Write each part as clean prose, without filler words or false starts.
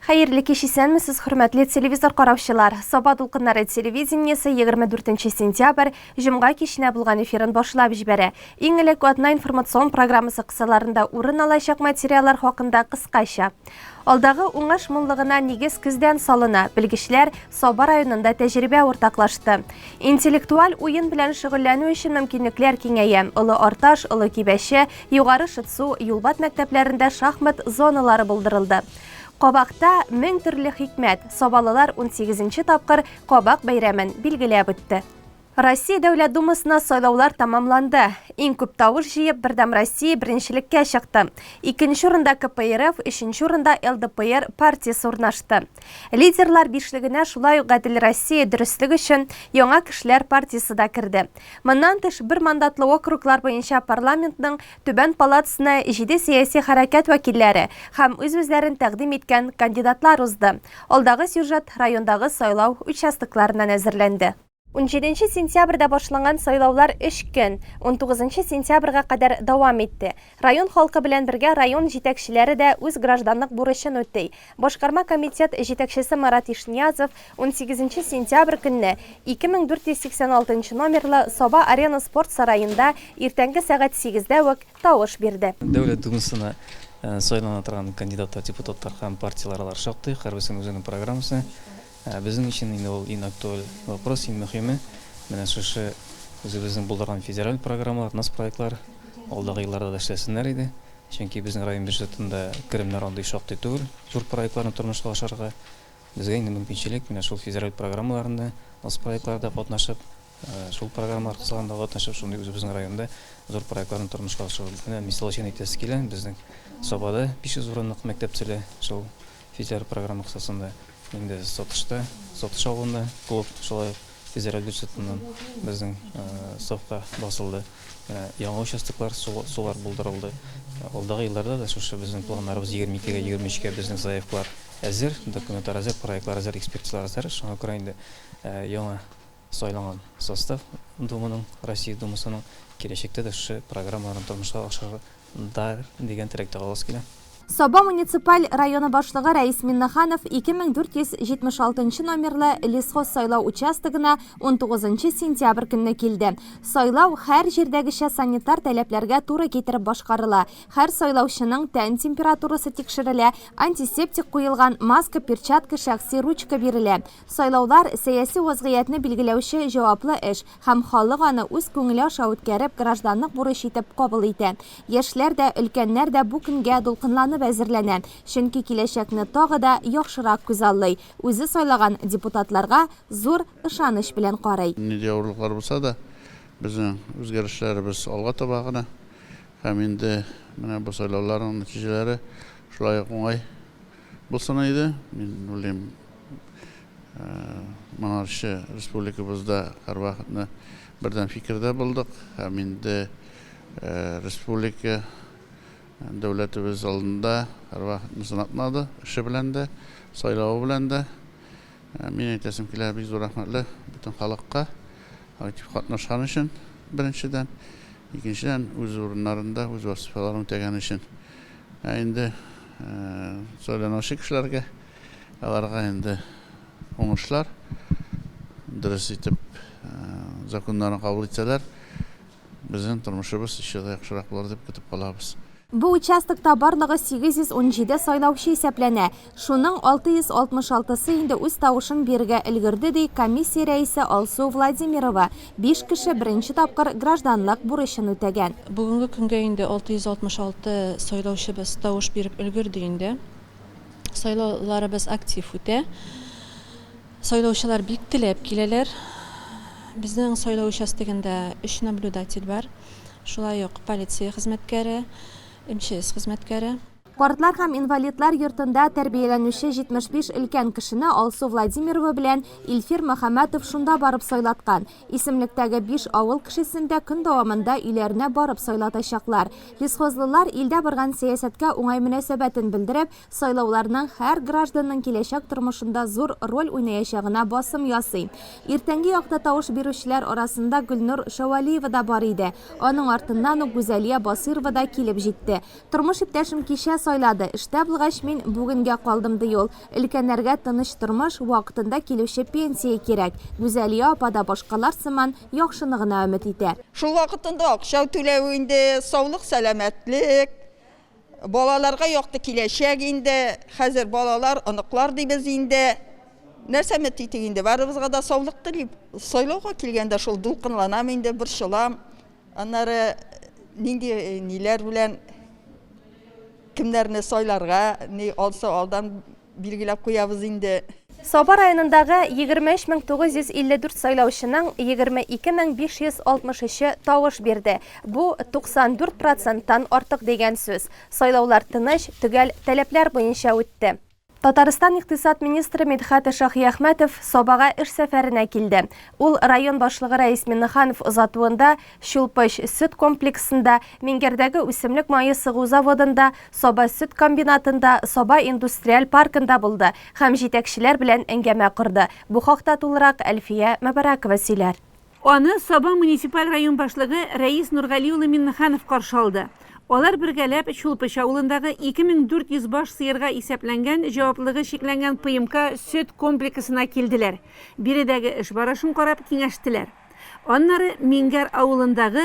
Хәерле кич, исәнмесез, хөрмәтле телевизор караучылар. Саба дулкыннары телевидениесе 24 сентябрь, җомга киченә булган эфирын башлап җибәрә. Иң элек атна информацион программасы кысаларында урын алачак материаллар хакында кыскача. Алдагы уңыш муллыгына нигез көздән салына, белгечләр Саба районында тәҗрибә уртаклашты. Интеллектуаль уен белән шөгыльләнү өчен мөмкинлекләр киңәя. Олы Арташ, Олы Кибәче, Югары Шытсу, Юлбат мәктәпләрендә шахмат зоналары булдырылды. Кабакта 1000 төрле хикмәт, сабалылар унсигезенче тапкыр Кабак бәйрәмен билгеләп үтте. Россия Дәүләт Думасына сайлаулар тәмамланды. Иң күп тавыш җыеп, Бердәм Россия беренчелеккә чыкты. Икенче урында КПРФ, өченче урында ЛДПР партиясе урнашты. Лидерлар бишлегенә шулай ук Гадел Россия, Дөреслек өчен, Яңа кешеләр партиясе дә керде. Моннан тыш, бер мандатлы округлар буенча парламентның Түбән палатасына җиде сәяси хәрәкәт вәкилләре һәм үз-үзләрен тәкъдим иткән кандидатлар узды. Алдагы сюжет райондагы сайлау участокларыннан әзерләнде. Унҗиденче сентябрьдә башланган сайлаулар өч көн, унтугызынчы сентябрьгә кадәр дәвам итте. Район халкы белән бергә район җитәкчеләре дә үз гражданлык бурычын үти. Башкарма комитет җитәкчесе Марат Ишниязов унсигезенче сентябрь көнне 2486 нчы номерлы Саба-Арена спорт сараенда иртәнге сәгать сигездә үк тавыш бирде. Дәүләт Думасына сайлана торган кандидатлар, депутатлар һәм партияләр алар шактый, һәрберсенең үзенең программасы. Безнең өчен инде ул иң актуаль вопрос, иң мөһиме, менә шушы үзебезнең булдырган федераль программалар, нацпроектлар алдагы елларда да эшләсеннәр иде. Чөнки безнең район бюджетында керемнәр андый шактый түгел, зур проектларны тормышка ашырырга. Безгә инде мөмкинчелек менә шул федераль программаларында, нацпроектларда катнашып, шул программалар кысаларында катнашып, шундый үзебезнең районда зур проектларны тормышка ашыру. Менә мисал өчен әйтәсе килә, безнең Сабада 500 урынлык мәктәп төзелә, шул федераль программа кысасында. Инде Сатышта, Сатыш авылында клуб шулай ук федераль бюджетыннан безнең сафка басылды. Менә яңа участоклар, сулар булдырылды. Алдагы елларда да шушы безнең планнарыбыз 22 гә, 23 гә безнең заявкалар әзер, документлар әзер, проектлар әзер, экспертизалар әзер. Шуңа күрә инде яңа сайланган состав Думаның, Россия Думасының киләчәктә дә шушы программаларны тормышка ашырыр дар дигән теләктә каласы килә. Саба муниципаль районы башлыгы Рәис Миннеханов 2476 нчы номерлы Лесхоз сайлау участогына 19 сентябрь көнне килде. Сайлау һәр җирдәгечә санитар таләпләргә туры китереп башкарыла. Һәр сайлаучының тән температурасы тикшерелә, антисептик куелган маска, перчатка, шәхси ручка бирелә. Сайлаулар, сәяси вазгыятьне билгеләүче җаваплы эш, Һәм халык аны үз күңеле аша үткәреп, гражданлык бурыч итеп кабул итә. Яшьләр дә, өлкәннәр дә бу көнгә дулкынланып әзерләнә, чөнки киләчәкне тагы да яхшырак күзаллый, үзе сайлаган депутатларга зур ышаныч белән карый. Нинди авырлыклар булса да, безнең үзгәрешләребез алга таба гына. Һәм инде менә бу сайлауларның нәтиҗәләре шулай ук уңай булсын иде. Мин уйлыйм, Моңарчы республикабызда һәрвакытны бердәм фикердә булдык һәм инде республика дәүләтебез алдында һәрвакытны сынатмады, эше белән дә, сайлавы белән дә. Мин әйтәсем килә, бик зур рәхмәтле бөтен халыкка актив катнашкан өчен, беренчедән. Икенчедән, үз урыннарында үз вазыйфаларын үтәгән өчен. Ә инде сайланучы кешеләргә Аларга инде уңышлар, дөрес итеп законнарны кабул итсәләр, безнең тормышыбыз еще да яхшырак булыр дип көтеп калабыз. Бу участокта барлыгы 817 сайлаучы исәпләнә. Шуның 666 сы инде үз тавышын бирергә өлгерде, ди комиссия рәисе Алсу Владимирова. Биш кеше беренче тапкыр гражданлык бурычын үтәгән. Бүгенге көнгә инде 666 сайлаучыбыз тавыш биреп өлгерде инде. Сайлауларыбыз актив үтә. Сайлаучылар бик теләп киләләр. Безнең сайлау участогында өч наблюдатель бар. Шулай ук полиция хезмәткәре, МЧС хезмәткәре. Картлар һәм инвалидлар йортында тәрбияләнүче 75 өлкән кешене Алсу Владимирова белән Илфир Мөхәммәтов шунда барып сайлаткан. Исемлектәге биш авыл кешесен дә көн дәвамында өйләренә барып сайлатачаклар. Лесхозлылар илдә барган сәясәткә уңай мөнәсәбәтен белдереп, сайлауларның һәр гражданның киләчәк тормышында зур роль уйнаячагына басым ясый. Иртәнге якта тавыш бирүчеләр арасында Гөлнур Шәвәлиева да бар иде. Аның артыннан ук Гүзәлия Басыйрова да килеп җитте. Тормыш иптәшем кичә сайлады, эштә булгач, мин бүгенгә калдым, ди ул. Өлкәннәргә тыныч тормыш, вакытында килүче пенсия кирәк. Гүзәлия апа да башкалар сыман яхшыны гына өмет итә. Шул вакытында акча түләү инде, саулык-сәламәтлек, балаларга якты киләчәк инде. Хәзер балалар, оныклар дибез инде. Нәрсә өмет итик инде, барыбызга да саулык телим. Сайлауга килгәндә шул дулкынланам инде, борчылам. Аннары нинди ниләр белән кемнәрне сайларга, ни алса алдан билгеләп куябыз инде. Саба районындагы 23 954 сайлаучының 22 563-е тавыш бирде. Бу, 94 проценттан артык дигән сүз. Сайлаулар тыныч, төгәл таләпләр буенча үтте. Татарстан икътисад министры Мидхәт Шаһиәхмәтов Сабага эш сәфәренә килде. Ул район башлыгы Рәис Миннеханов озатуында Чулпыч сөт комплексында, Миңгәрдәге үсемлек мае сыгу заводында, Саба сөт комбинатында, Саба индустриаль паркында булды һәм җитәкчеләр белән әңгәмә корды. Бу хакта тулырак Әлфия Мөбарәкова сөйләр. Аны Саба муниципаль район башлыгы Рәис Нургали улы Миннеханов каршы алды. Алар бергәләп Чулпыч авылындагы 2400 баш сыерга исәпләнгән җаваплылыгы чикләнгән ПМК сөт комплексына килделәр. Биредәге эш барышын карап киңәштеләр. Аннары Миңгәр авылындагы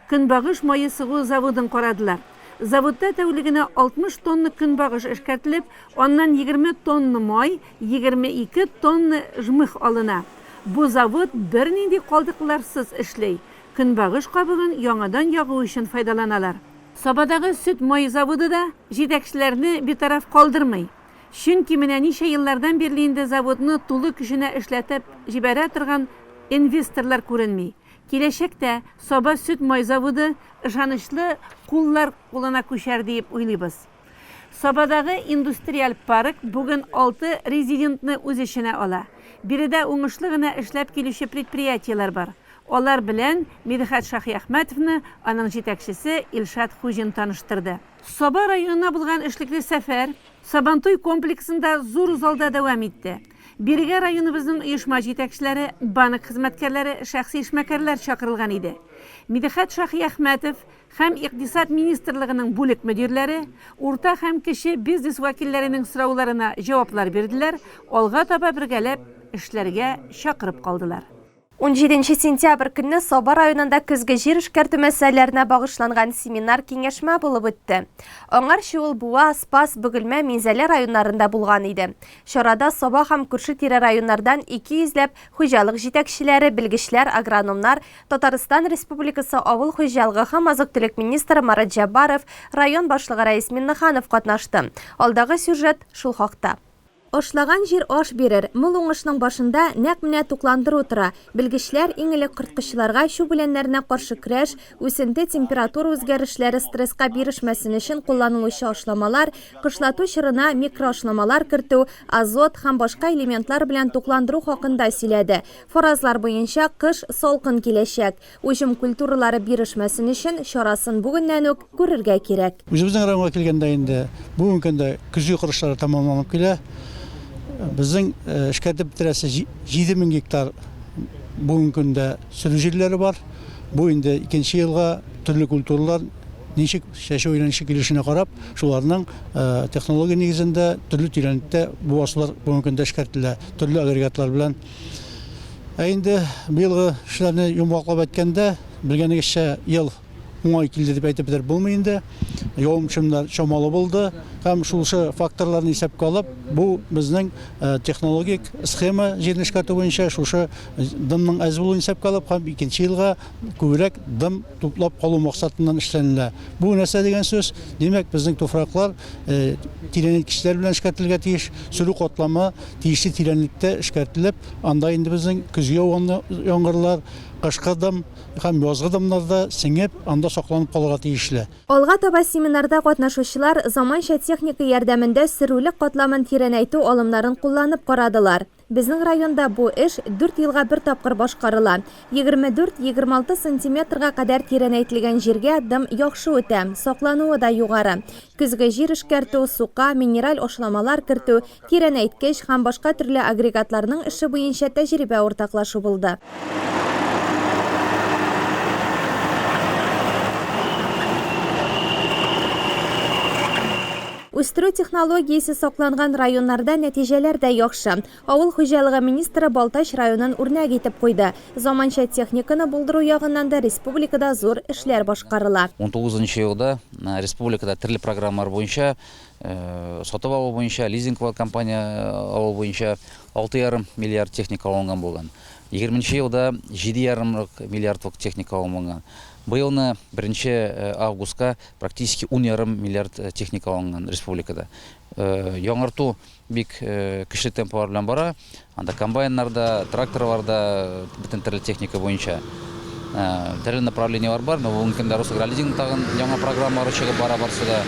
Көнбагыш мае сыгу заводын карадылар. Заводта тәүлегенә 60 тонна көнбагыш эшкәртелеп, аннан 20 тонна май, 22 тонна жмых алына. Бу завод бернинди калдыкларсыз эшли. Көнбагыш кабыгын яңадан ягу өчен файдаланалар. Сабадагы сөт мае заводы да җитәкчеләрне битараф калдырмый. Чөнки менә ничә еллардан бирле инде заводны тулы көченә эшләтеп җибәрә торган инвесторлар күренми. Киләчәктә Саба сөт-май заводы ышанычлы куллар кулына күчәр диеп уйлыйбыз. Сабадагы индустриаль парк бүген алты резидентны үз эченә ала. Биредә уңышлы гына эшләп килүче предприятиеләр бар. Алар белән Мидхәт Шаһиәхмәтовны аның җитәкчесе Илшат Хуҗин таныштырды. Саба районына булган эшлекле сәфәр Сабантуй комплексында зур залда дәвам итте. Бирегә районыбызның оешма җитәкчеләре, банк хезмәткәрләре, шәхси эшмәкәрләр чакырылган иде. Мидхәт Шаһиәхмәтов һәм Икътисад министрлыгының бүлек мөдирләре урта һәм кече бизнес вәкилләренең сорауларына җаваплар бирделәр, алга таба бергәләп эшләргә чакырып калдылар. Унҗиденче сентябрь көнне Саба районында көзге җир эшкәртү мәсьәләләренә багышланган семинар-киңәшмә булып үтте. Аңарчы ул Буа, Спас, Бөгелмә, Минзәлә районнарында булган иде. Чарада Саба һәм күрше-тирә районнардан 200 ләп хуҗалык җитәкчеләре, белгечләр, агрономнар, Татарстан Республикасы Авыл хуҗалыгы һәм азык-төлек министры Марат Җәббаров, район башлыгы Рәис Миннеханов катнашты. Алдагы сюжет шул хакта. Ашлаган җир аш бирер. Мул уңышның башында нәкъ менә тукландыру тора. Белгечләр иң элек корткычларга, чүп үләннәренә каршы көрәш, үсенте температура үзгәрешләре стресска бирешмәсен өчен кулланылучы ашламалар, кышлату чорына микроашламалар кертү, азот һәм башка элементлар белән тукландыру хакында сөйләде. Фаразлар буенча, кыш салкын киләчәк. Уҗым культуралары бирешмәсен өчен чарасын бүгеннән үк күрергә кирәк. Үзебезнең районга килгәндә инде, бүгенге көндә көзге кыр эшләре тәмамланып килә. Безнең эшкәртеп бетерәсе 7000 гектар бүгенге көндә сөрү җирләре бар. Бу инде икенче елга төрле культуралар ничек чәчү өйрәнеше килешенә карап, шуларның технология нигезендә төрле тирәнлектә бу басулар бүгенге көндә эшкәртелә, төрле агрегатлар белән. Ә инде быелгы эшләрне йомгаклап әйткәндә, белгәнегезчә, ел уңай килде дип әйтеп бетереп булмый инде. Явым-төшемнәр чамалы булды һәм шушы факторларны исәпкә алып, бу безнең э, технологик схема җирне эшкәртү буенча шушы дымның әз булуын исәпкә алып һәм икенче елга күбрәк дым туплап калу максатыннан эшләнелә. Бу нәрсә дигән сүз? Димәк, безнең туфраклар э, тирәнәйткечләр белән эшкәртелергә тиеш. Сөрү катламы тиешле тирәнлектә эшкәртелеп, анда инде безнең көзге яуган яңгырлар, кышкы дым һәм язгы дымнар да сеңеп, анда сакланып калырга тиешле. Алга таба семинарда катнашучылар заманча техника ярдәмендә сөрүлек катламын тирәнәйтү алымнарын кулланып карадылар. Безнең районда бу эш дүрт елга бер тапкыр башкарыла. 24, 26 сантиметрга кадәр тирәнәйтелгән җиргә дым яхшы үтә, саклануы да югары. Көзге җир эшкәртү, сука, минераль ашламалар кертү, тирәнәйткеч һәм башка төрле агрегатларның эше буенча тәҗрибә уртаклашу булды. Үстерү технологиясе сакланган районнарда нәтиҗәләр дә яхшы. Авыл хуҗалыгы министры Балтач районын үрнәк итеп куйды. Заманча техниканы булдыру ягыннан да республикада зур эшләр башкарыла. Унтугызынчы елда республикада төрле программалар буенча, сатып алу буенча, лизинговая компания алу буенча 6,5 миллиард техника алынган булган. Егерменче елда 7,5 миллиардлык техника алынган. Быелны беренче августка практически 10,5 миллиард техника алынган республикада. Яңарту бик көчле темплар белән бара. Анда комбайннар да, тракторлар да, бөтен төрле техника буенча төрле направлениеләр бар. Но бүгенге көндә Росагролизинг тагын яңа программалары чыгып бара барсы да.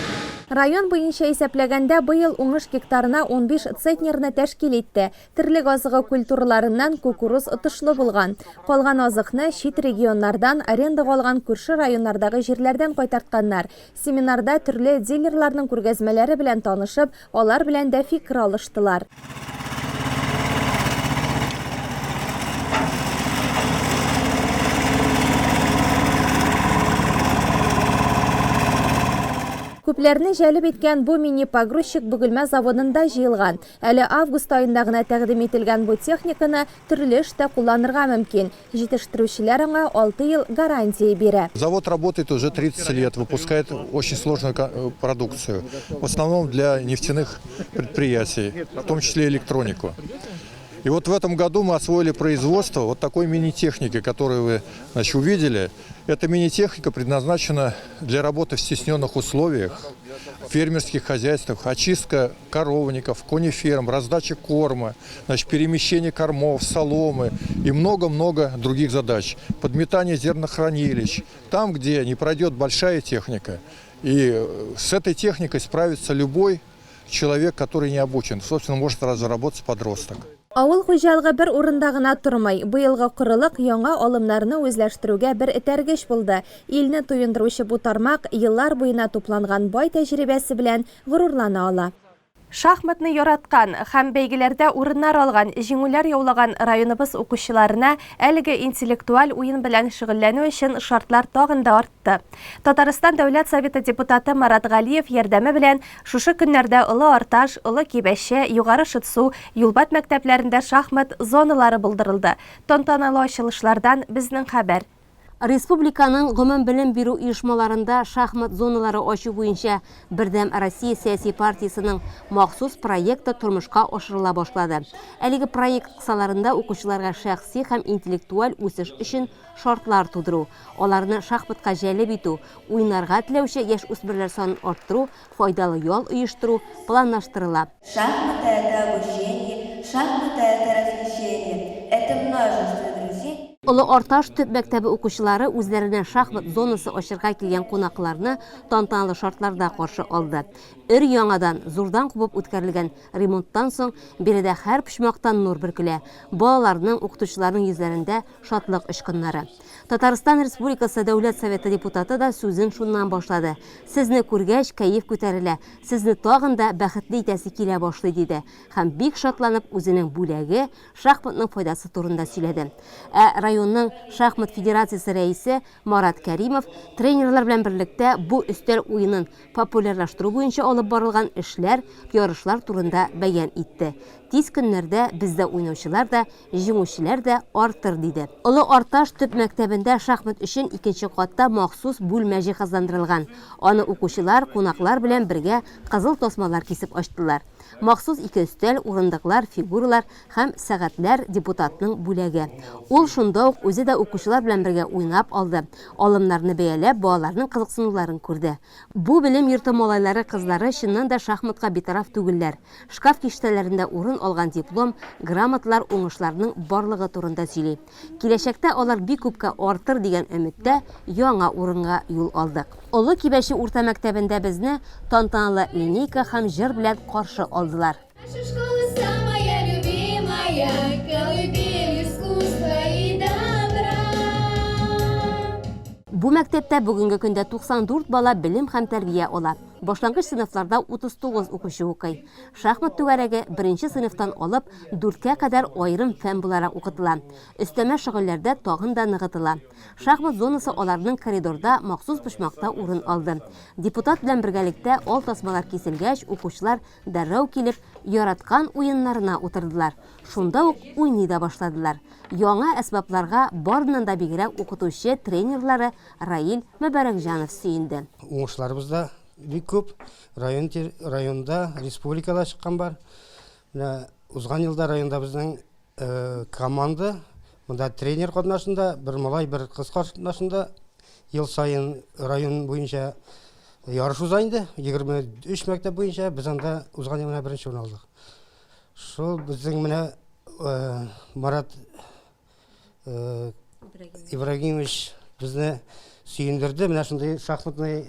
Район буенча исәпләгәндә, быел уңыш гектарына 15 центнерны тәшкил итте. Терлек азыгы культураларыннан кукуруз отышлы булган. Калган азыкны чит регионнардан, арендага алган күрше районнардагы җирләрдән кайтартканнар. Семинарда төрле дилерларның күргәзмәләре белән танышып, алар белән дә фикер алыштылар. Күпләрне җәлеп иткән бу мини-погрузчик Бөгелмә заводында җыелган. Әле август аенда гына тәкъдим ителгән бу техниканы төрле эштә кулланырга мөмкин. Җитештерүчеләр аңа 6 ел гарантия бирә. Завод работает уже 30 лет, выпускает очень сложную э, продукцию, в основном для нефтяных предприятий, в том числе электронику. И вот в этом году мы освоили производство вот такой мини-техники, которую вы значит, увидели. Эта мини-техника предназначена для работы в стесненных условиях, в фермерских хозяйствах, очистка коровников, кониферм, раздача корма, значит, перемещение кормов, соломы и много-много других задач. Подметание зернохранилищ. Там, где не пройдет большая техника. И э, с этой техникой справится любой человек, который не обучен. Собственно, может разработать подросток. Авыл хуҗалыгы бер урында гына тормый. Быелгы корылык яңа алымнарны үзләштерүгә бер этәргеч булды. Илне туендыручы бу тармак еллар буена тупланган бай тәҗрибәсе белән горурлана ала. Шахматны яраткан һәм бәйгеләрдә урыннар алган, җиңүләр яулаган районыбыз укучыларына әлеге интеллектуаль уен белән шөгыльләнү өчен шартлар тагын да артты. Татарстан Дәүләт Советы депутаты Марат Галиев ярдәме белән шушы көннәрдә Олы Арташ, Олы Кибәче, Югары Шытсу, Юлбат мәктәпләрендә шахмат зоналары булдырылды. Тантаналы ачылышлардан безнең хәбәр. Республиканың гомумбелем бирү оешмаларында шахмат зоналары ачу буенча Бердәм Россия сәяси партиясенең махсус проекты тормышка ашырыла башлады. Әлеге проект кысаларында укучыларга шәхси һәм интеллектуаль үсеш өчен шартлар тудыру, аларны шахматка җәлеп итү, уйнарга теләүче яшүсмерләр санын арттыру, файдалы ял оештыру планлаштырыла. Шахматы это обучение, шахматы это развлечение, это множество друзей. Олы Арташ төп мәктәбе укучылары үзләренә шахмат зонасы ачырга килгән кунакларны тантаналы шартларда каршы алды. Өр-яңадан, зурдан кубып үткәрелгән ремонттан соң, биредә һәр почмактан нур бөркелә, балаларның, укытучыларның йөзләрендә шатлык очкыннары. Татарстан Республикасы Дәүләт Советы депутаты да сүзен шуннан башлады. Сезне күргәч, кәеф күтәрелә, сезне тагын да бәхетле итәсе килә башлый, диде һәм бик шатланып үзенең бүләге, шахматның файдасы турында сөйләде. Ә районның шахмат федерациясе рәисе Марат Кәримов тренерлар белән берлектә бу өстәл уенын популярлаштыру буенча алып барылган эшләр, ярышлар турында бәян итте. Тиз көннәрдә бездә уйнаучылар да, җиңүчеләр дә артыр, диде. Олы Арташ төп мәктәбендә шахмат өчен икенче катта махсус бүлмә җиһазландырылган. Аны укучылар, кунаклар белән бергә кызыл тасмалар кисеп ачтылар. Махсус ике өстәл, урындыклар, фигуралар һәм сәгатьләр, депутатның бүләге. Ул шунда ук үзе дә укучылар белән бергә уйнап алды, алымнарны бәяләп, балаларның кызыксынуларын күрде. Бу белем йорты малайлары-кызлары чыннан да шахматка битараф түгелләр. Шкаф киштәләрендә урын алган диплом, грамоталар уңышларның барлыгы турында сөйли. Киләчәктә алар бик күпкә артыр дигән өметтә яңа урынга юл алдык. Олы Кибәче урта мәктәбендә безне тантаналы линейка һәм җыр белән каршы алдылар. Наша школа самая любимая, колыбель искусства и добра. Бу мәктәптә бүгенге көндә 94 бала белем һәм тәрбия ала. Башлангыч сыйныфларда 39 укучы укый. Шахмат түгәрәге беренче сыйныфтан алып дүрткә кадәр аерым фән буларак укытыла. Өстәмә шөгыльләрдә тагын да ныгытыла. Шахмат зонасы аларның коридорда махсус почмакта урын алды. Депутат белән бергәлектә ал тасмалар киселгәч, укучылар дәррәү килеп, яраткан уеннарына утырдылар. Шунда ук уйный да башладылар. Яңа әсбапларга барыннан да бигрәк укытучы тренерлары Раил Мөбарәкҗанов сөенде. Уңышларыбыз да бик күп. Район районда, республикада чыккан бар. Менә узган елда районда безнең команда, монда тренер катнашында, бер малай, бер кыз катнашында ел саен район буенча ярыш уза инде. 23 мәктәп буенча без анда узган ел менә беренче урын алдык. Шул безнең менә Марат Ибрагимович безне сөендерде. Менә шундый шахматный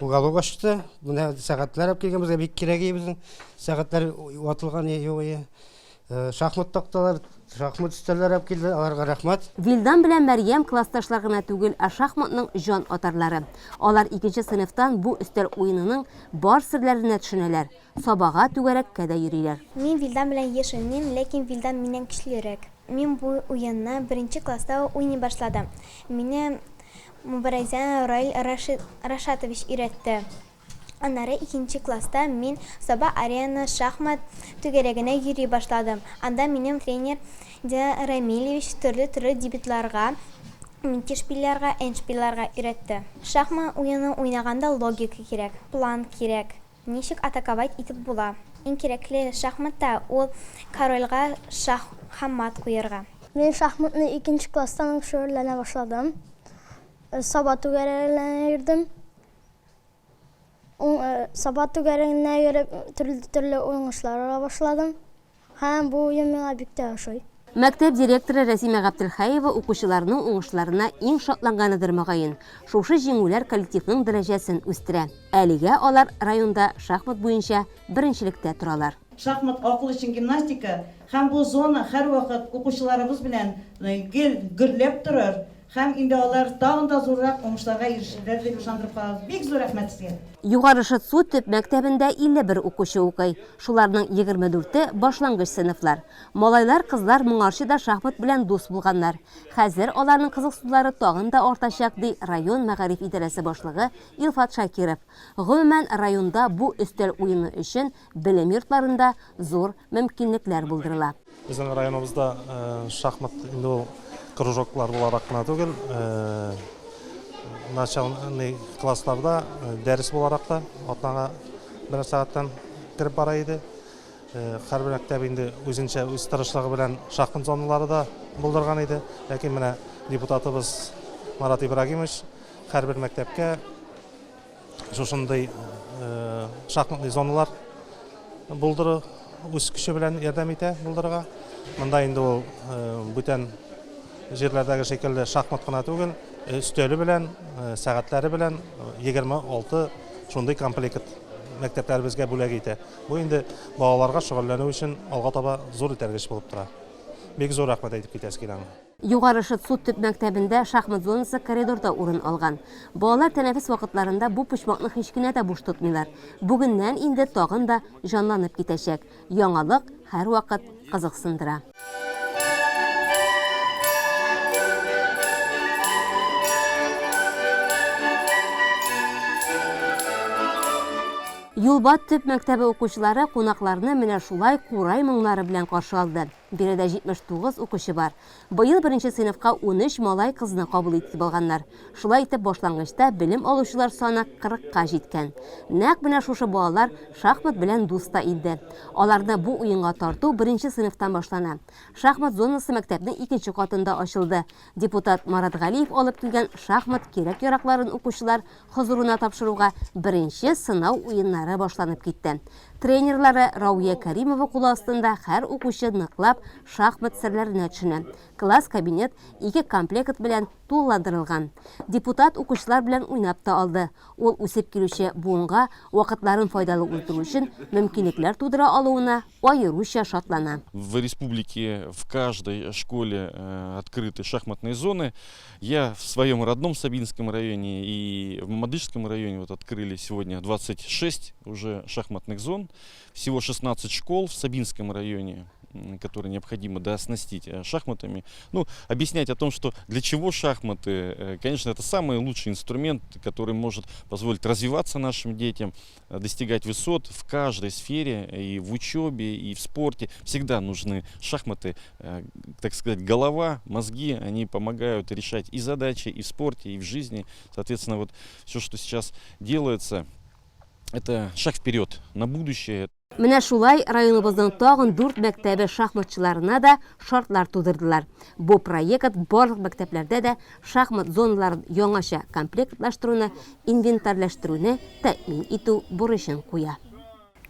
уголок ачты. Менә сәгатьләр алып килгән безгә бик кирәк иде безнең. Сәгатьләр ватылган юк иде. Шахмат такталар, шахмат өстәлләре алып килде. Аларга рәхмәт. Вилдан белән Мәрьям классташлар гына түгел, ә шахматның җан атарлары. Алар икенче сыйныфтан бу өстәл уенының бар серләренә төшенәләр. Сабага түгәрәккә дә йөриләр. Мин Вилдан белән еш уйныйм, ләкин Вилдан миннән көчлерәк. Мин бу уенны беренче класста ук уйный башладым. Мине Мубарәзянов Раил Рашатович өйрәтте. Аннары икенче класста мин Саба Арена шахмат түгәрәгенә йөри башладым. Анда минем тренер Динар Рамилевич төрле-төрле дебютларга, митишпильләргә, эндшпильләргә өйрәтте. Шахмат уены уйнаганда логика кирәк, план кирәк. Ничек атаковать итеп була? Иң кирәкле шахматта ул корольгә шах һәм мат куерга. Мин шахматны икенче класстан ук шөгыльләнә башладым. Саба түгәрәгенә йөрдем. Саба түгәрәгенә йөреп, төрле-төрле уңышлар ала башладым. Һәм бу уен миңа бик тә ошый. Мәктәп директоры Рәсимә Гаптелхәева укучыларының уңышларына иң шатланганыдыр, мөгаен. Шушы җиңүләр коллективның дәрәҗәсен үстерә. Әлегә алар районда шахмат буенча беренчелектә торалар. Шахмат, акыл өчен гимнастика һәм бу зона һәрвакыт укучыларыбыз белән гел гөрләп торыр. Һәм инде алар тагын да зуррак уңышларга ирешерләр дип ышандырып калабыз. Бик зур рәхмәт сезгә! Югары Шытсу төп мәктәбендә 51 укучы укый. Шуларның 24-е, башлангыч сыйныфлар. Малайлар, кызлар моңарчы да шахмат белән дус булганнар. Хәзер аларның кызыксынулары тагын да артачак, ди район мәгариф идарәсе башлыгы Илфат Шакиров. Гомумән, районда бу өстәл уены өчен белем йортларында зур мөмкинлекләр булдырыла. Безнең районыбызда шахмат инде ул кружоклар буларак кына түгел, начальный классларда дәрес буларак та атнага берәр сәгатьтән кереп бара иде. Һәрбер мәктәп инде үзенчә үз тырышлыгы белән шахмат зоналары да булдырган иде. Ләкин менә депутатыбыз Марат Ибрагимович һәрбер мәктәпкә шушындый шахматный зоналар булдыру үз көче белән ярдәм итә булдырырга. Монда инде ул бүтән җирләрдәге шикелле шахмат кына түгел, өстәле белән, сәгатьләре белән 26 шундый комплект мәктәпләребезгә бүләк итә. Бу инде балаларга шөгыльләнү өчен алга таба зур этәргеч булып тора. Бик зур рәхмәт әйтеп китәсе килә аңа. Югары Шытсу төп мәктәбендә шахмат зонасы коридорда урын алган. Балалар тәнәфес вакытларында бу почмакны һич кенә дә буш тотмыйлар. Бүгеннән инде тагын да җанланып китәчәк. Яңалык һәрвакыт кызыксындыра. Юлбат төп мәктәбе укучылары кунакларны менә шулай курай моңнары белән каршы алды. Биредә 79 укучы бар. Быел беренче сыйныфка 13 малай-кызны кабул итеп алганнар. Шулай итеп, башлангычта белем алучылар саны 40-ка җиткән. Нәкъ менә шушы балалар шахмат белән дус та инде. Аларны бу уенга тарту беренче сыйныфтан башлана. Шахмат зонасы мәктәпнең икенче катында ачылды. Депутат Марат Галиев алып килгән шахмат кирәк-яракларын укучылар хозурына тапшыруга беренче сынау уеннары башланып китте. Тренерлары Рауя Кәримова кулы астында һәр укучы ныклап уйнап, шахмат серләренә төшенә. Класс-кабинет ике комплект белән тулыландырылган. Депутат укучылар белән уйнап та алды. Ул үсеп килүче буынга вакытларын файдалы уздыру өчен мөмкинлекләр тудыра алуына аеруча шатлана. В республике в каждой школе открыты шахматные зоны. Я в своем родном Сабинском районе и в Мамадышском районе вот открыли сегодня 26 уже шахматных зон. Всего 16 школ в Сабинском районе которые необходимо дооснастить э, шахматами. Ну, объяснять о том, что для чего шахматы, э, конечно, это самый лучший инструмент, который может позволить развиваться нашим детям, э, достигать высот в каждой сфере, и в учебе, и в спорте. Всегда нужны шахматы, так сказать, голова, мозги, они помогают решать и задачи, и в спорте, и в жизни. Соответственно, вот все, что сейчас делается, это шаг вперед на будущее. Менә шулай районыбызның тагын дүрт мәктәбе шахматчыларына да шартлар тудырдылар. Бу проект барлык мәктәпләрдә дә шахмат зоналарын яңача комплектлаштыруны, инвентарьләштерүне тәэмин итү бурычын куя.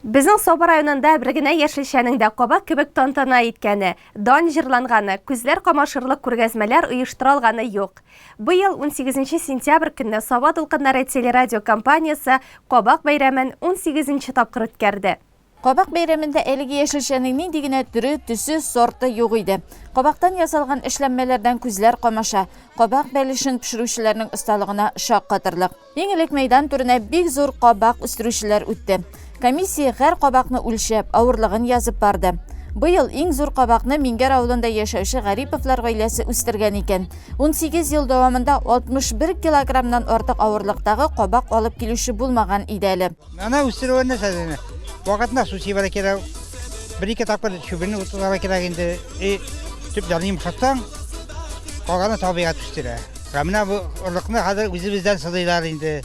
Безнең Саба районында бер генә яшелчәнең дә кабак кебек тантана иткәне, дан җырланганы, күзләр камашырлык күргәзмәләр оештыра алганы юк. Быел унсигезенче сентябрь көнне Саба дулкыннары телерадиокомпаниясе Кабак бәйрәмен унсигезенче тапкыр үткәрде. Кабак бәйрәмендә әлеге яшелчәнең нинди генә төре, төсе, сорты юк иде. Кабактан ясалган эшләнмәләрдән күзләр камаша, кабак бәлешен пешерүчеләрнең осталыгына шаккатырлык. Иң элек мәйдан түренә бик зур кабак үстерүчеләр үтте. Комиссия һәр кабакны үлчәп, авырлыгын язып барды. Быел иң зур кабакны Миңгәр авылында яшәүче Гариповлар гаиләсе үстергән икән. 18 ел дәвамында 61 килограммнан артык авырлыктагы кабак алып килүче булмаган иде әле. Ана үстерүе нәрсә инде? Вакытында су сибәргә кирәк. Бер-ике тапкыр чүбен утыртырга кирәк инде. И төпләрне йомшартсаң, калганы табигать үстерә. Ә менә бу орлыкны хәзер үзебездән сылыйлар инде.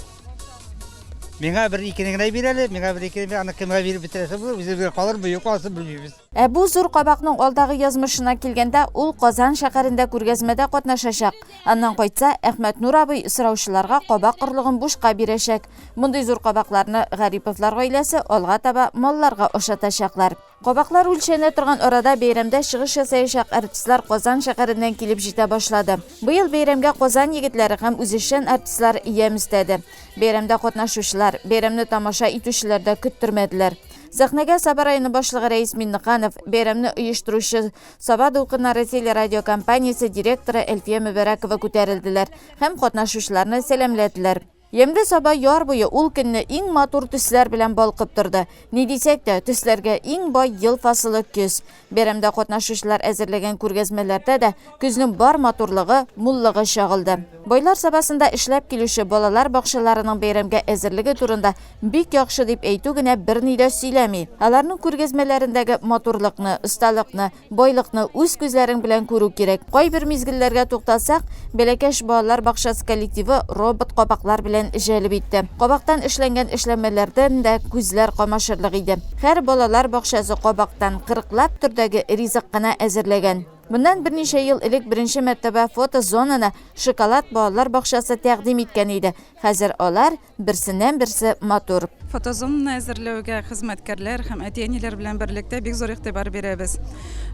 Миңа бер икене генә бир әле, миңа бер икене бир, аны кемгә биреп бетерәсе булыр, үзебезгә калырмы, юкмы, анысын белмибез. Ә бу зур кабакның алдагы язмышына килгәндә, ул Казан шәһәрендә күргәзмәдә катнашачак. Аннан кайтса, Әхмәтнур абый сораучыларга кабак орлыгын бушка бирәчәк. Мондый зур кабакларны Гариповлар гаиләсе алга таба малларга ашатачаклар. Кабаклар үлчәнә торган арада бәйрәмдә чыгыш ясаячак артистлар Казан шәһәреннән килеп җитә башлады. Быел бәйрәмгә Казан егетләре һәм үзешчән артистлар ямь өстәде. Бәйрәмдә катнашучылар, бәйрәмне тамаша итүчеләр дә көттермәделәр. Сәхнәгә Саба районы башлыгы Рәис Миннеханов, бәйрәмне оештыручы Саба дулкыннары телерадиокомпаниясе директоры Әлфия Мөбәрәкова күтәрелделәр һәм катнашучыларны сәламләделәр. Ямьле Саба яр буе ул көнне иң матур төсләр белән балкып торды. Ни дисәк тә, төсләргә иң бай ел фасылы көз. Бәйрәмдә катнашучылар әзерләгән күргәзмәләрдә дә көзнең бар матурлыгы, муллыгы чагылды. Байлар Сабасында эшләп килүче балалар бакчаларының бәйрәмгә әзерлеге турында бик яхшы дип әйтү генә берни дә сөйләми. Аларның күргәзмәләрендәге матурлыкны, осталыкны, Байлыкны үз күзләрең белән күрү кирәк. Кайбер мизгелләргә тукталсак, Бәләкәч балалар бакчасы коллективы робот кабаклар белән җәлеп итте. Кабактан эшләнгән эшләнмәләрдән дә күзләр камашырлык иде. Һәр балалар бакчасы кабактан кырыклап төрдәге ризык кына әзерләгән. Моннан берничә ел элек беренче мәртәбә фотозонаны Шоколад балалар бакчасы тәкъдим иткән иде. Хәзер алар Берсеннән-берсе матур. Фотозонаны әзерләүгә хезмәткәрләр һәм әти-әниләр белән берлектә бик зур игътибар бирәбез.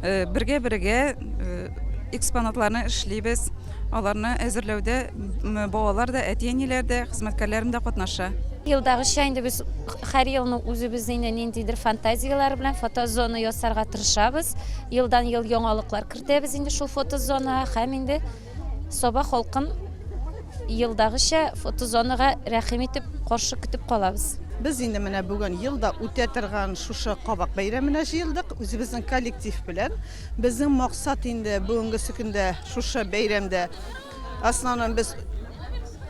Бергә-бергә экспонатларны эшлибез. Аларны әзерләүдә балалар да, әти-әниләр дә, хезмәткәрләрем дә катнаша. Елдагыча инде без һәр елны үзебезнең инде ниндидер фантазияләр белән фотозона ясарга тырышабыз. Елдан-ел яңалыклар кертәбез инде шул фотозонага һәм инде Саба халкын елдагыча фотозонага рәхим итеп каршы көтеп калабыз. Без инде менә бүген елда үтә торган шушы кабак бәйрәменә җыелдык үзебезнең коллектив белән. Безнең максат инде бүгенгесе көндә шушы бәйрәмдә основном без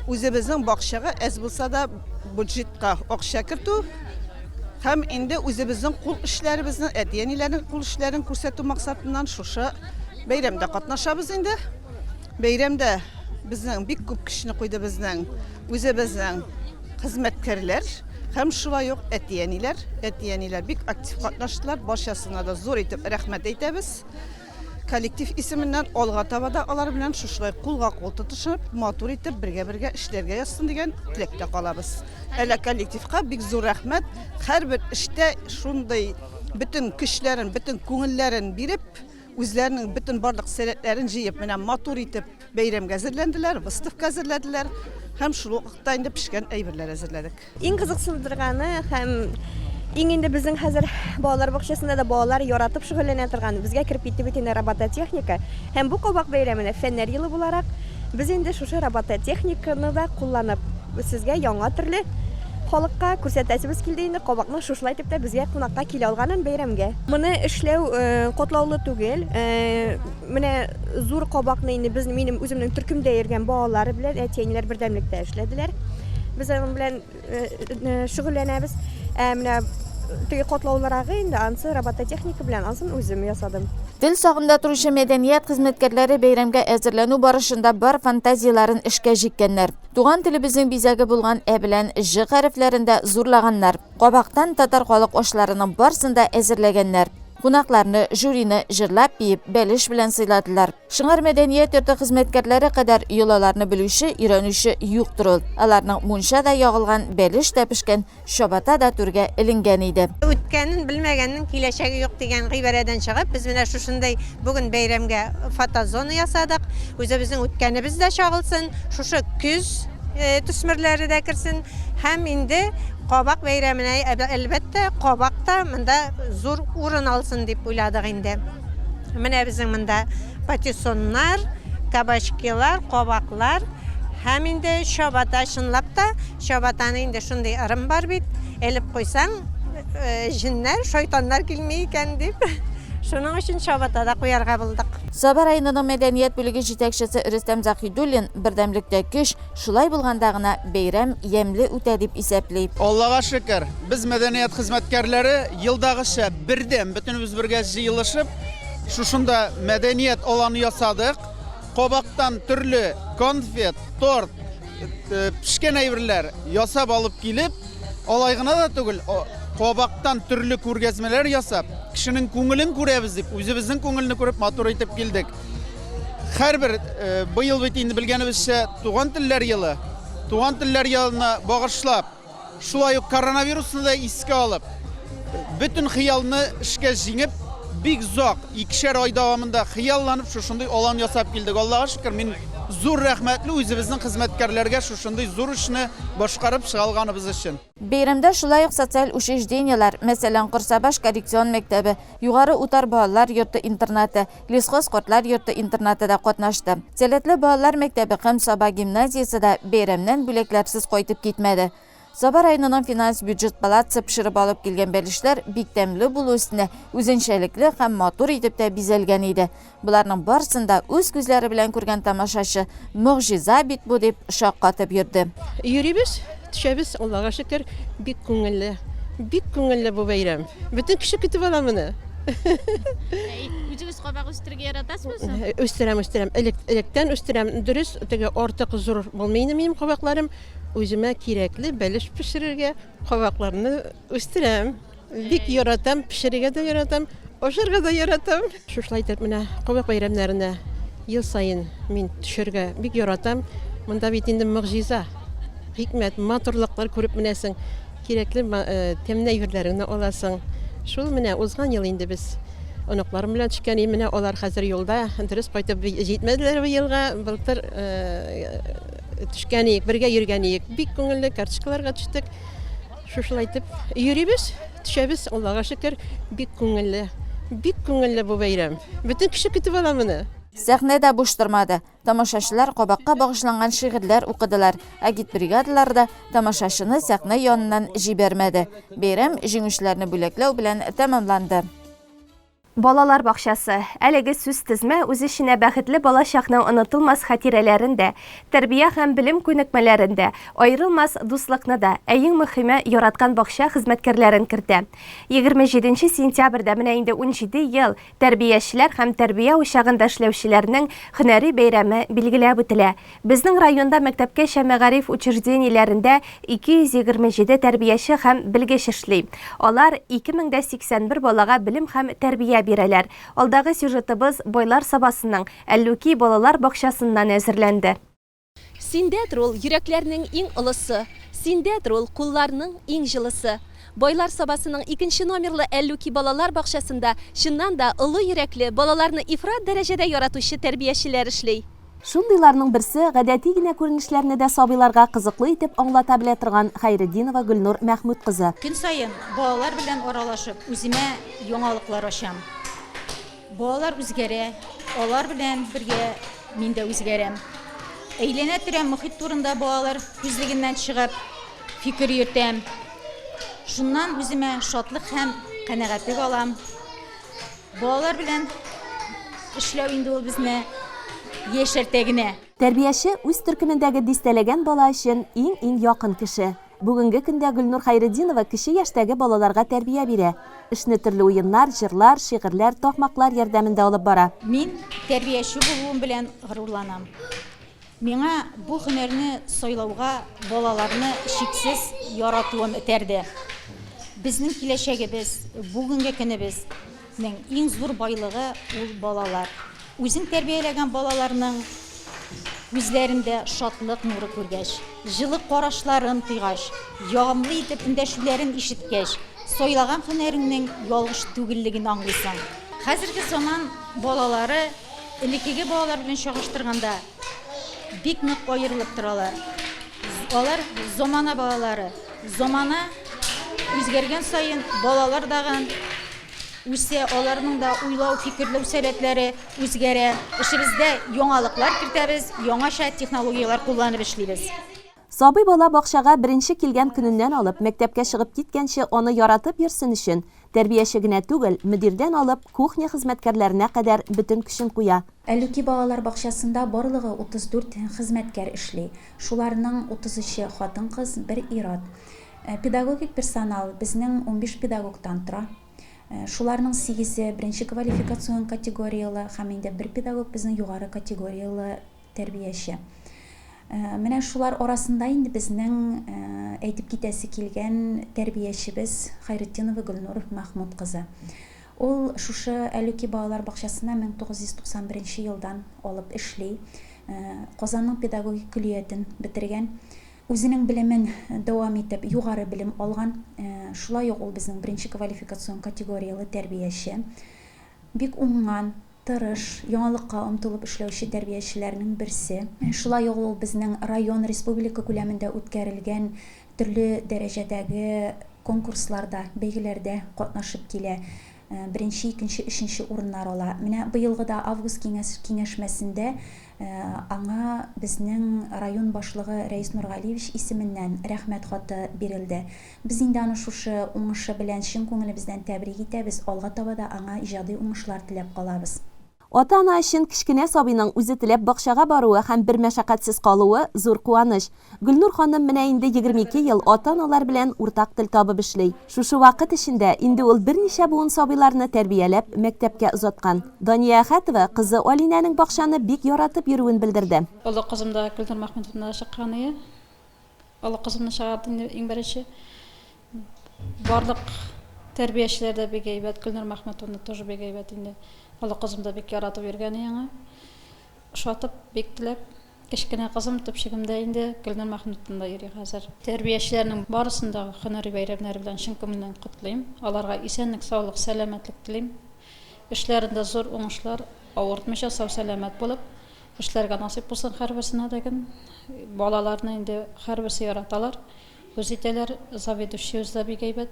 үзебезнең бакчага әз булса да бюджетка акча кертү һәм инде үзебезнең кул эшләребезне, әти-әниләрнең кул эшләрен күрсәтү максатыннан шушы Бәйрәмдә катнашабыз инде. Бәйрәмдә безнең бик күп көчне куйды безнең үзебезнең хезмәткәрләр һәм шулай ук әти-әниләр. Әти-әниләр бик актив катнаштылар. Барчасына да зур итеп рәхмәт әйтәбез. Коллектив исеменнән алга таба да алар белән шушылай кулга-кул тотышып, матур итеп бергә-бергә эшләргә язсын дигән теләктә калабыз. Әле коллективка бик зур рәхмәт. Һәрбер эштә шундый бөтен көчләрен, бөтен күңелләрен биреп, Үзләренең бөтен барлык сәләтләрен җыеп, менә матур итеп бәйрәмгә әзерләнделәр, выставка әзерләделәр һәм шул ук вакытта инде пешкән әйберләр әзерләдек. Иң кызыксындырганы һәм иң инде безнең хәзер балалар бакчасында да балалар яратып шөгыльләнә торган, безгә кереп китте бит инде робототехника. Һәм бу кабак бәйрәменә фәннәр елы буларак, без инде шушы робототехниканы да кулланып, сезгә яңа төрле халыкка күрсәтәсебез килде инде кабакның шушылай итеп тә безгә кунакка килә алганын бәйрәмгә. Моны эшләү катлаулы түгел. Менә зур кабакны инде без минем үземнең төркемдә йөргән балалар белән әти-әниләр бердәмлектә эшләделәр. Без аның белән шөгыльләнәбез. Ә менә теге катлаулырагы инде ансы робототехника белән, ансын үзем ясадым. Тел сагында торучы мәдәният хезмәткәрләре бәйрәмгә әзерләнү барышында бар фантазияләрен эшкә җиккәннәр. Туган телебезнең бизәге булган ә белән ж хәрефләрен дә зурлаганнар. Кабактан татар халык ашларының барсын да әзерләгәннәр. Кунакларны, жюрины җырлап-биеп, бәлеш белән сыйладылар. Шыңар мәдәният йорты хезмәткәрләре кадәр йолаларны белүче, өйрәнүче юктыр ул. Аларның мунча да ягылган, бәлеш тә пешкән, чабата да түргә эленгән иде. Үткәнен белмәгәннең киләчәге юк дигән гыйбарәдән чыгып, без менә шушындый бүген бәйрәмгә фотозона ясадык. Үзебезнең үткәнебез дә чагылсын, шушы көз төсмерләре дә керсен һәм инде Кабак бәйрәменә, әлбәттә, кабак та монда зур урын алсын дип уйладык инде. Менә безнең монда патиссоннар, кабачкилар, кабаклар һәм инде чабата, чынлап та, чабатаны инде шундый ырым бар бит, элеп куйсаң, җеннәр, шайтаннар килми икән дип. Шуның өчен чабата да куярга булдык. Саба районының мәдәният бүлеге җитәкчесе Рөстәм Заһидуллин, Бердәмлектә көч, шулай булганда гына бәйрәм ямьле үтә, дип исәпли. Аллага шөкер, без мәдәният хезмәткәрләре елдагыча бердәм, бөтенебез бергә җыелышып, шушында мәдәният аланы ясадык. Кабактан төрле конфет, торт, пешкән әйберләр ясап алып килеп, Алай гына да түгел, кабактан төрле күргәзмәләр ясап, кешенең күңелен күрәбез дип, үзебезнең күңелне күреп матур итеп килдек. Һәрбер э, быел бит инде белгәнебезчә туган телләр елы, туган телләр елына багышлап, шулай ук коронавирусны да искә алып, бөтен хыялны эшкә җиңеп, бик зак, икешәр ай дәвамында хыялланып шушындый алан ясап килдек. Аллага шөкер, мин зур рәхмәтле үзебезнең хезмәткәрләргә шушындый зур эшне башкарып чыга алганыбыз өчен. Бәйрәмдә шулай ук социаль учреждениеләр, мәсәлән, Корсабаш коррекцион мәктәбе, Югары Утар балалар йорты-интернаты, Лесхоз картлар йорты-интернаты да катнашты. Сәләтле балалар мәктәбе һәм Саба гимназиясе дә бәйрәмнән бүләкләрсез кайтып китмәде. Саба районының финанс-бюджет палатасы пешереп алып килгән бәлешләр бик тәмле булу өстенә үзенчәлекле һәм матур итеп тә бизәлгән иде. Боларның барысын да үз күзләре белән күргән тамашачы, Могҗиза бит бу дип шаккатып йөрде. Йөрибез, төшәбез, Аллага шөкер, бик күңелле. Бик күңелле бу бәйрәм. Бөтен кеше көтеп ала моны. Үзегез кабак үстерергә яратасызмы соң? Үстерәм, үстерәм. Элек, электән үстерәм. Дөрес, теге артык зур булмый инде минем кабакларым. Үземә кирәкле бәлеш пешерергә кабакларны үстерәм. Бик яратам, пешерергә дә яратам, ашарга да яратам. Шушылай итеп менә кабак бәйрәмнәренә ел саен мин төшәргә бик яратам. Монда бит инде могҗиза, хикмәт, матурлыклар күреп менәсең, кирәкле тәмле әйберләреңне аласың. Шул менә узган ел инде без оныкларым белән төшкән идем. Менә алар хәзер юлда, дөрес кайтып җитмәделәр быелга. Былтыр Төшкән иек, бергә йөргән иек. Бик күңелле, карточкаларга төштек. Шушылай итеп йөрибез, төшәбез, Аллага шөкер, бик күңелле. Бик күңелле бу бәйрәм. Бөтен кеше көтеп ала моны. Сәхнә дә буш тормады. Тамашачылар кабакка багышланган шигырьләр укыдылар. Агитбригадалар да тамашачыны сәхнә яныннан җибәрмәде. Бәйрәм җиңүчеләрне бүләкләү белән тәмамланды. Балалар бакчасы. Әлеге сүзтезмә үз эченә бәхетле балачакның онытылмас хатирәләрен дә, тәрбия һәм белем күнекмәләрен дә, аерылмас дуслыкны да, ә иң мөхиме, яраткан бакча хезмәткәрләрен кертә. 27 сентябрьдә менә инде 17 ел тәрбиячеләр һәм тәрбия учагында эшләүчеләрнең һөнәри бәйрәме билгеләп үтелә. Безнең районда мәктәпкәчә мәгариф учреждениеләрендә 227 тәрбияче һәм белгеч эшли. Алар 2081 балага белем һәм тәрбия бирәләр. Алдагы сюжетыбыз Байлар Сабасының Әллүки балалар бакчасыннан әзерләнде. Синдәдер ул йөрәкләрнең иң олысы, Синдәдер ул кулларның иң җылысы. Байлар Сабасының икенче номерлы Әллүки балалар бакчасында, чыннан да, олы йөрәкле, балаларны ифрат дәрәҗәдә яратучы тәрбиячеләр эшли. Шундыйларның берсе, гадәти генә күренешләрне дә сабыйларга кызыклы итеп аңлата белә торган Хәйретдинова Гөлнур Мәхмүт кызы. Көн саен балалар белән аралашып, үземә яңалыклар ачам. Балалар үзгәрә, алар белән бергә мин дә үзгәрәм. Әйләнә-тирә мохит турында балалар күзлегеннән чыгып фикер йөртәм. Шуннан үземә шатлык һәм канәгатьлек алам. Балалар белән эшләү инде ул безне яшәртә генә. Тәрбияче үз төркемендәге дистәләгән бала өчен иң-иң якын кеше. Бүгенге көндә Гөлнур Хәйретдинова кече яшьтәге балаларга тәрбия бирә. Эшне төрле уеннар, җырлар, шигырьләр, такмаклар ярдәмендә алып бара. Мин тәрбияче булуым белән горурланам. Миңа бу һөнәрне сайлауга балаларны чиксез яратуым этәрде. Безнең киләчәгебез, бүгенге көнебезнең иң зур байлыгы ул балалар. Үзең тәрбияләгән балаларның күзләрендә шатлык нуры күргәч, җылы карашларын тойгач, ягымлы итеп эндәшүләрен ишеткәч, сайлаган һөнәреңнең ялгыш түгеллеген аңлыйсың. Хәзерге заман балалары элеккеге балалар белән чагыштырганда бик нык аерылып торалар. Алар замана балалары. Замана үзгәргән саен балалар дагын үсә, аларның да уйлау, фикерләү сәләтләре үзгәрә. Эшебездә яңалыклар кертәбез, яңача технологияләр кулланып эшлибез. Сабый бала бакчага беренче килгән көненнән алып мәктәпкә чыгып киткәнче аны яратып йөрсен өчен, тәрбияче генә түгел, мөдирдән алып кухня хезмәткәрләренә кадәр бөтен көчен куя. Әллүки балалар бакчасында барлыгы 34 хезмәткәр эшли. Шуларның 33-е хатын-кыз, бер ир-ат. Педагогик персонал безнең 15 педагогтан тора. Шуларның сигезе беренче квалификацион категорияле һәм инде бер педагог безнең югары категорияле тәрбияче. Менә шулар арасында инде безнең әйтеп китәсе килгән тәрбиячебез Хайретдинова Гөлнур Мәхмүт кызы. Ул шушы Әлүки балалар бакчасында 1991 елдан алып эшли. Казанның педагогик көллиятен бетергән. Үзенең белемен дәвам итеп, югары белем алган. Шулай ук ул безнең беренче квалификацион категорияле тәрбияче. Бик уңган, Тырыш, яңалыкка омтылып эшләүче тәрбиячеләрнең берсе. Шулай ук ул безнең район, республика күләмендә үткәрелгән төрле дәрәҗәдәге конкурсларда, бәйгеләрдә катнашып килә. Беренче, икенче, өченче урыннар ала. Менә быелгы да август киңәш киңәшмәсендә аңа безнең район башлыгы Рәис Нургалиевич исеменнән Рәхмәт хаты бирелде. Без инде аны шушы уңышы белән чын күңелебездән тәбрик итәбез, алга таба да аңа иҗади уңышлар теләп калабыз. Ата-ана өчен кечкенә сабыйның үзе теләп бакчага баруы һәм бер мәшәкатьсез калуы, зур куаныч. Гөлнур ханым менә инде 22 ел ата-аналар белән уртак тел табып эшли. Шушы вакыт эчендә инде ул берничә буын сабыйларны тәрбияләп, мәктәпкә озаткан. Дания Әхәтова кызы Алинәнең бакчаны бик яратып йөрүен белдерде. Олы кызым да Гөлнур Мәхмүтовна чыккан ие. Олы кызымны чыгарды инде иң беренче. Барлык тәрбиячеләр дә бик әйбәт. Гөлнур Мәхмәтовна тоже бик әйбәт инде. Олы кызым да бик яратып йөргән яңа. Ошатып, бик теләп. Кечкенә кызым, төпчегем дә инде Гөлнур Мәхмүтовнада йөри хәзер. Тәрбиячеләрнең барысын да һөнәри бәйрәмнәре белән чын күңелдән котлыйм. Аларга исәнлек, саулык, сәламәтлек телим. Эшләрендә зур уңышлар, авыртмыйча, сау-сәламәт булып, Эшләргә насыйп булсын һәрберсенә дә гел. Балаларны инде һәрберсе яраталар, үз итәләр. Заведующиебез дә бик әйбәт.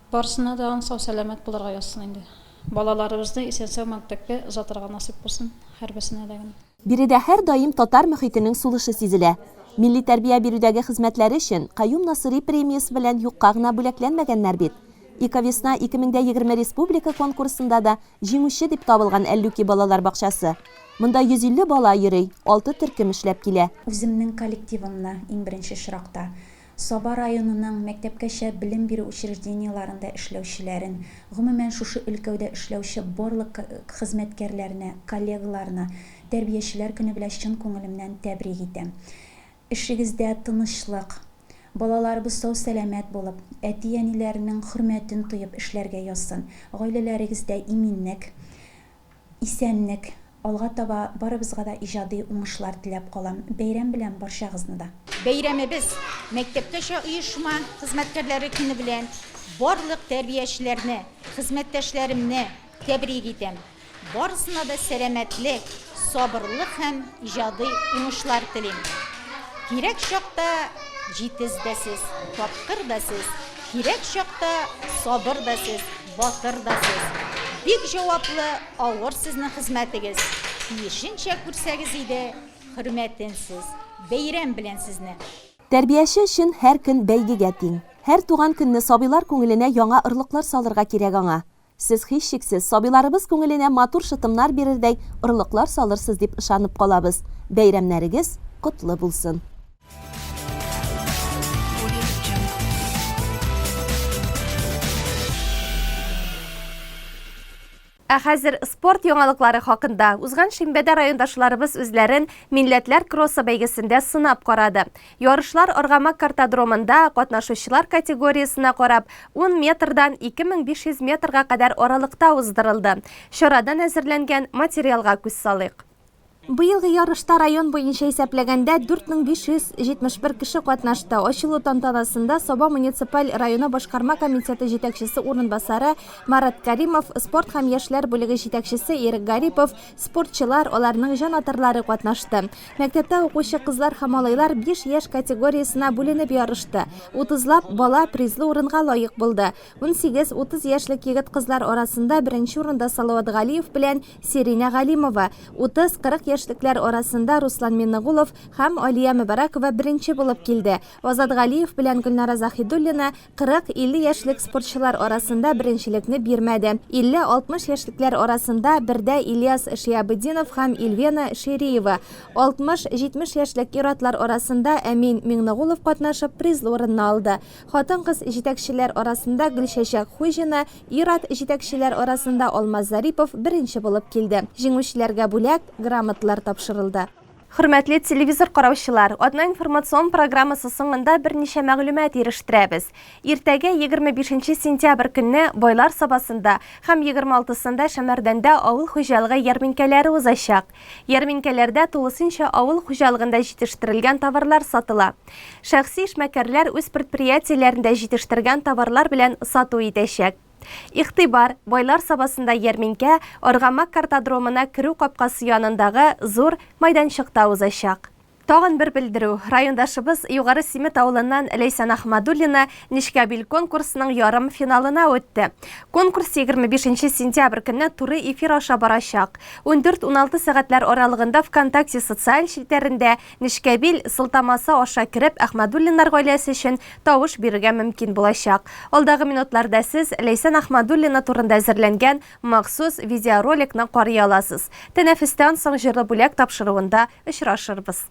Барысына да сау-сәламәт булырга язсын инде. Балаларыбызны исән-сау мәктәпкә озатырга насыйп булсын һәрберсенә дә гел. Биредә һәрдаим татар мохитенең сулышы сизелә. Милли тәрбия бирүдәге хезмәтләре өчен Каюм Насыйри премиясе белән юкка гына бүләкләнмәгәннәр бит. Эковесна 2020 республика конкурсында да Җиңүче дип табылган Әллүки балалар бакчасы. Монда 150 бала йөри, алты төркем эшләп килә. Үземнең коллективымны, иң беренче очракта, Саба районының мәктәпкәчә белем бирү учреждениеләрендә эшләүчеләрен, гомумән, шушы өлкәүдә эшләүче барлык хезмәткәрләрне, коллегаларны Тәрбиячеләр көне белән чын күңелемнән тәбрик итәм. Эшегездә тынычлык, балаларыбыз сау-сәламәт булып, әти-әниләренең хөрмәтен тоеп эшләргә язсын. Гаиләләрегездә иминлек, исәнлек. Алга таба барыбызга да иҗади уңышлар теләп калам. Бәйрәм белән барчагызны да! Бәйрәмебез мәктәпкәчә оешма хезмәткәрләре көне белән барлык тәрбиячеләрне, хезмәттәшләремне тәбрик итәм. Барысына да сәламәтлек, сабырлык һәм иҗади уңышлар телим. Кирәк чакта җитез дә сез, тапкыр да сез, кирәк чакта сабыр да сез, батыр да сез. Бик җаваплы, авыр сезнең хезмәтегез. Тиешенчә күрсәгез иде хөрмәтен сез. Бәйрәм белән сезне! Тәрбияче өчен һәр көн бәйгегә тиң. Һәр туган көнне сабыйлар күңеленә яңа орлыклар салырга кирәк аңа. Сез, һичшиксез, сабыйларыбыз күңеленә матур шытымнар бирердәй орлыклар салырсыз дип ышанып калабыз. Бәйрәмнәрегез котлы булсын! Ә хәзер спорт яңалыклары хакында. Узган шимбәдә райондашларыбыз үзләрен Милләтләр кроссы бәйгесендә сынап карады. Ярышлар Аргамак картодромында катнашучылар категориясенә карап, ун метрдан 2500 метрга кадәр аралыкта уздырылды. Чарадан әзерләнгән материалга күз салыйк. Быелгы ярышта район буенча исәпләгәндә 4571 кеше катнашты. Ачылу тантанасында Саба муниципаль районы башкарма комитеты җитәкчесе урынбасары Марат Кәримов, спорт һәм яшьләр бүлеге җитәкчесе Ирек Гарипов, спортчылар, аларның җанатарлары катнашты. Мәктәптә укучы кызлар һәм малайлар биш яшь категориясенә бүленеп ярышты. Утызлап бала призлы урынга лаек булды. 18-30 яшьлек егет-кызлар арасында беренче урында Салават Галиев белән Сиринә Галимова, 30-40 яшьлекләр арасында Руслан Миннегулов һәм Алия Мөбарәкова беренче булып килде. Азат Галиев белән Гөлнара Заһидуллина 40-50 яшьлек спортчылар арасында беренчелекне бирмәде. 50-60 яшьлекләр арасында бердә Ильяс Шиабетдинов һәм Ильвена Шириева, 60-70 яшьлек ир-атлар арасында Әмин Миңнегулов катнашып призлы урынны алды. Хатын-кыз җитәкчеләр арасында Гөлчәчәк Хуҗина, ир-ат җитәкчеләр арасында Алмаз Зарипов беренче булып килде. Җиңүчеләргә бүләк, грамоталар тапшырылды. Хөрмәтле телевизор караучылар, атна информацион программасы соңында берничә мәгълүмат ирештерәбез. Иртәгә 25 сентябрь көнне Байлар Сабасында һәм 26-сында Шәмәрдәндә авыл хуҗалыгы ярминкәләре узачак. Ярминкәләрдә тулысынча авыл хуҗалыгында җитештерелгән товарлар сатыла. Шәхси эшмәкәрләр үз предприятиеләрендә җитештергән товарлар белән сату итәчәк. Игътибар, Байлар Сабасында ярминкә Аргамак картодромына керү капкасы янындагы зур майданчыкта узачак. Тагын бер белдерү, райондашыбыз Югары Симет авылыннан Ләйсән Ахмадуллина Нечкәбил конкурсының ярым финалына үтте. Конкурс 25 сентябрь көнне туры эфир аша барачак. 14-16 сәгатьләр аралыгында ВКонтакте социаль челтәрендә Нечкәбил сылтамасы аша кереп, Әхмәдуллиннар гаиләсе өчен тавыш бирергә мөмкин булачак. Алдагы минутларда сез Ләйсән Әхмәдуллина турында әзерләнгән махсус видеороликны карый аласыз. Тәнәфестән соң җырлы бүләк тапшыруында очрашырбыз.